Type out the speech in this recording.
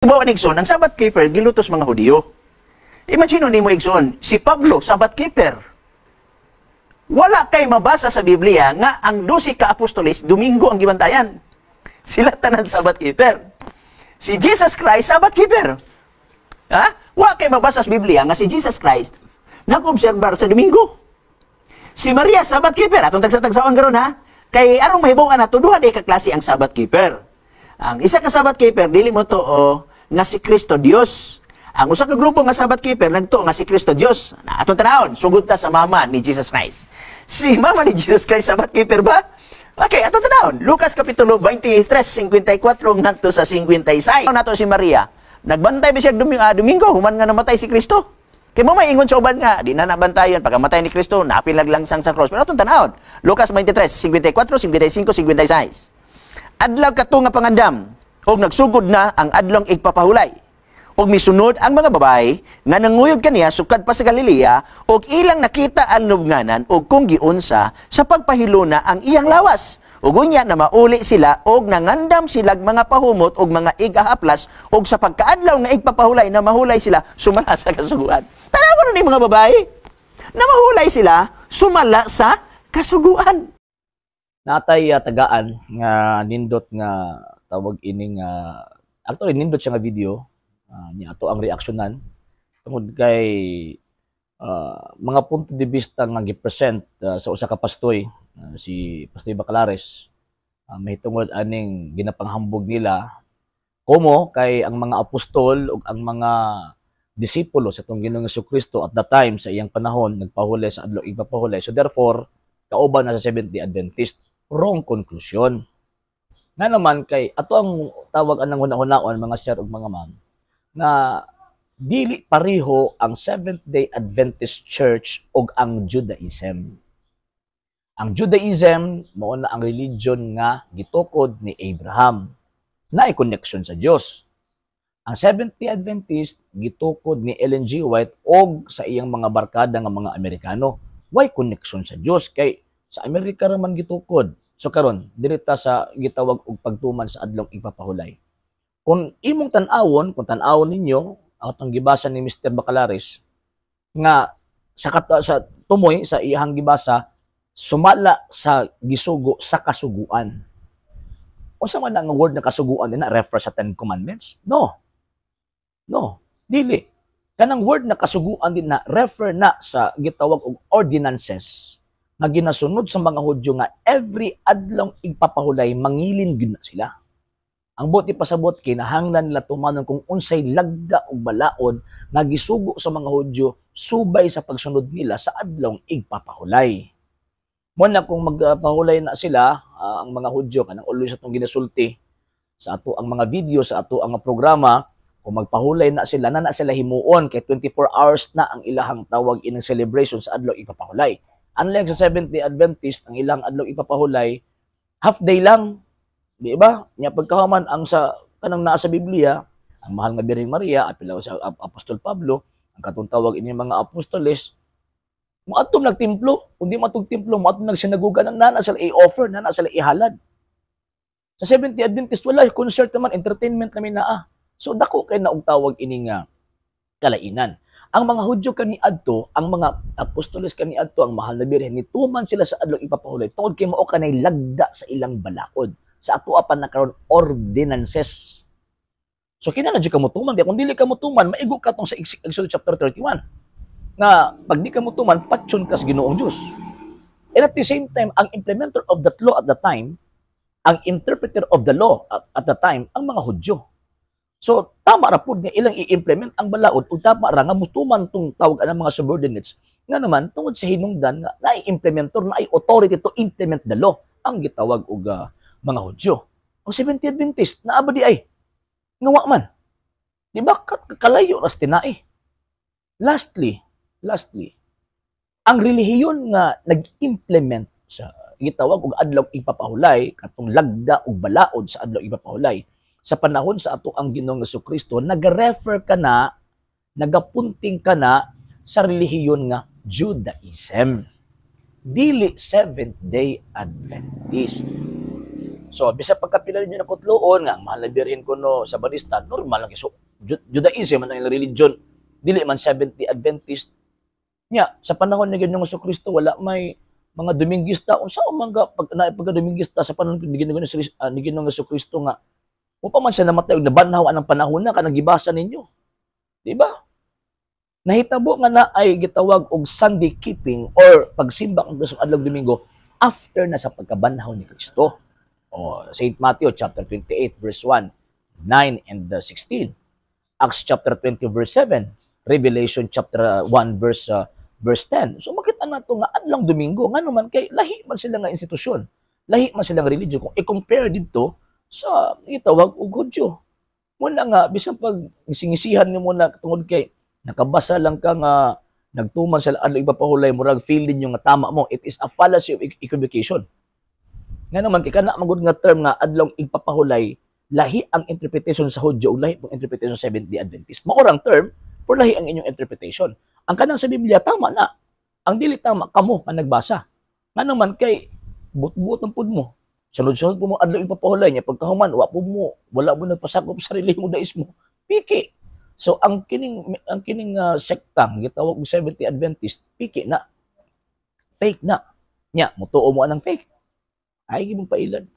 Bawa ni igsoon, ang Sabbath keeper gilutos mga Hudiyo. Imagine nimo, igsoon, si Pablo, Sabbath keeper. Wala kay mabasa sa Biblia nga ang 12 ka apostoles Domingo ang gibantayan. Sila tanan Sabbath keeper. Si Jesus Christ, Sabbath keeper. Ha? Wa kay mabasa sa Biblia nga si Jesus Christ nag-obserbar sa Domingo. Si Maria, Sabbath keeper. Atong tagsa-tagsaon karon ha. Kay arong mahibaw-an nato, duha day ka klase ang Sabbath keeper. Ang isa ka Sabbath keeper, dili mo to nga si Kristo Dios. Ang usa ka grupo nga Sabbath keeper nagtuo nga si Kristo Dios. Na atong tanawon, sugod ta sa mama ni Jesus Christ. Si mama ni Jesus Christ, Sabbath keeper ba? Okay, atong tanawon. Lucas kapitulo 23:54 ngadto sa 56. Nato si Maria. Nagbantay ba siya Domingo human nga namatay si Kristo? Kay mo may ingon sa uban nga di na nabantayon pagkamatay ni Kristo, napil naglangsang sa cross. Pero atong tanawon. Lucas 23:54, 55, 56. Adlaw kato nga pangandam, og nagsugod na ang adlong igpapahulay. Og misunod ang mga babae nga nanguyog kaniya sukad pa sa Galilea og ilang nakita ang lubnganan og kung giunsa sa pagpahiluna ang iyang lawas. Ug unya na mauli sila og nangandam silag mga pahumot og mga igahaplas, og sa pagkaadlaw nga igpapahulay na mahulay sila sumala sa kasuguan. Tanawa na ni mga babae na mahulay sila sumala sa kasuguan. Natay tagaan nga nindot nga tawag ining actually nindot siya nga video niya ato ang reaksyonan tungod kay mga punto de vista nga gi-present sa usa ka pastoy, si Pastoy Bacalares, mahitungod aning ginapanghambog nila como kay ang mga apostol ug ang mga disipulo sa atong Ginoong Kristo at the time sa iyang panahon nagpahulay sa adlaw igpapahulay, so therefore kauban na sa Seventh-day Adventist. Wrong conclusion. Nga naman kay ato ang tawag anang huna-hunaon, mga sir ug mga ma'am, nga dili pareho ang Seventh-day Adventist Church ug ang Judaism. Ang Judaism mao na ang religion nga gitukod ni Abraham na connection sa Dios. Ang Seventh-day Adventist gitukod ni Ellen G. White og sa iyang mga barkada nga mga Amerikano. Way connection sa Dios kay sa Amerika ra man gitukod. So karon diri ta sa gitawag og pagtuman sa adlong igpapahulay. Kung imong tan-awon, kung tan-awon ninyo atong gibasa ni Mr. Bacalares nga sa tumoy sa iyang gibasa sumala sa gisugo sa kasuguan. Unsa man ang word na kasuguan din na refer sa Ten Commandments? No. No, dili. Kanang word na kasuguan din na refer na sa gitawag og ordinances nga ginasunod sa mga Hudyo nga every adlong igpapahulay mangilin gyud na sila. Ang buot ipasabot, kinahanglan nila tumanon kung unsay lagda ug balaod nga gisugo sa mga Hudyo subay sa pagsunod nila sa adlong igpapahulay. Mo na kung magpahulay na sila ang mga Hudyo, kanang uloy sa atong ginasulti sa ato ang mga video, sa ato ang programa, kung magpahulay na sila na na sila himuon kay 24 hours na ang ilahang tawag inang celebration sa adlaw ipapahulay. Unlike sa Seventh-day Adventist, ang ilang adlaw ipapahulay half day lang, di ba? Nya pagkahuman ang sa kanang naa sa Biblia, ang mahal nga Birheng Maria at pila sa Apostol Pablo, ang katong tawag ini mga apostoles moadto nagtemplo, kung di matug templo, moadto nagsinagoga nang nana sila i-offer, nana sila ihalad. Sa Seventh-day Adventist wala, concert naman, entertainment namin naa. So dako kay na og tawag ini nga kalainan. Ang mga Hudyo kaniadto, ang mga apostoles kaniadto, ang mahal na Birhen, nituman sila sa adlaw ipapahulay tungod kay mao kanay lagda sa ilang balaod. Sa ato pa na karon, ordinances. So kinahanglan jud ka motuman, kay kung dili ka motuman, maigo ka tong sa Exodus chapter 31. Nga pag di ka motuman, patyon ka sa Ginoong Dios. And at the same time, ang implementer of that law at the time, ang interpreter of the law at the time, ang mga Hudyo. So, tama ra pud nga ilang i-implement ang balaod ug tama ra nga mutuman tong tawag ang mga subordinates nga naman tungod sa hinungdan nga naay implementor, naay authority to implement the law ang gitawag og mga Hudyo. Ang Seventh-day Adventist naa ba di ay? Nga wa man. Di ba kalayo ras tinai? Lastly, ang relihiyon nga nag-implement sa gitawag og adlaw ipapahulay, katong lagda og balaod sa adlaw ipapahulay sa panahon sa ato ang Ginoong Kristo, nag-refer ka na, nagapunting ka na sa relihiyon nga Judaism. Dili Seventh Day Adventist. So, bisa pagkapila ninyo na kutloon nga ang Mahal na Birhen kuno Sabadista, normal lang kay so Judaism man ang ilang religion, dili man Seventh-day Adventist. Nya, sa panahon ni Ginoong Kristo, wala may mga Domingista. Unsa man ga pag na pagka Domingista sa panahon ni Ginoong Kristo nga wa pa man siya namatay ug nabanhaw anang panahon na kanang gibasa ninyo? Di ba? Nahitabo nga na ay gitawag og Sunday keeping or pagsimba ang sa adlaw Domingo after na sa pagkabanhaw ni Kristo. O St. Matthew chapter 28 verse 1, 9 and 16. Acts chapter 20 verse 7, Revelation chapter 1 verse 10. So makita nato nga adlong Domingo, ngano man kay lahi man sila nga institusyon. Lahi man silang religion kung i-compare didto sa gitawag og Hudyo. Muna nga bisan pag singisihan nimo na tungod kay nakabasa lang ka nga nagtuman sa adlaw igpapahulay, murag feeling nyo nga tama mo. It is a fallacy of equivocation. Nga naman kay kana magud nga term nga adlong igpapahulay, lahi ang interpretation sa Hudyo ug lahi pong interpretation sa Seventh-day Adventist. Mao rang term, pero lahi ang inyong interpretation. Ang kanang sa Biblia, tama na. Ang dili tama, kamo ang nagbasa. Nga naman kay buot-buot ang pud mo. Sunod-sunod po mo adlaw igpapahulay niya, pagkahuman wa po mo, wala mo nagpasakop sa sarili mo daismo. Piki. So ang kining sektang gitawag og Seventh-day Adventist, piki na. Fake na. Nya, mutuo mo anang fake. Ay gimong pailad.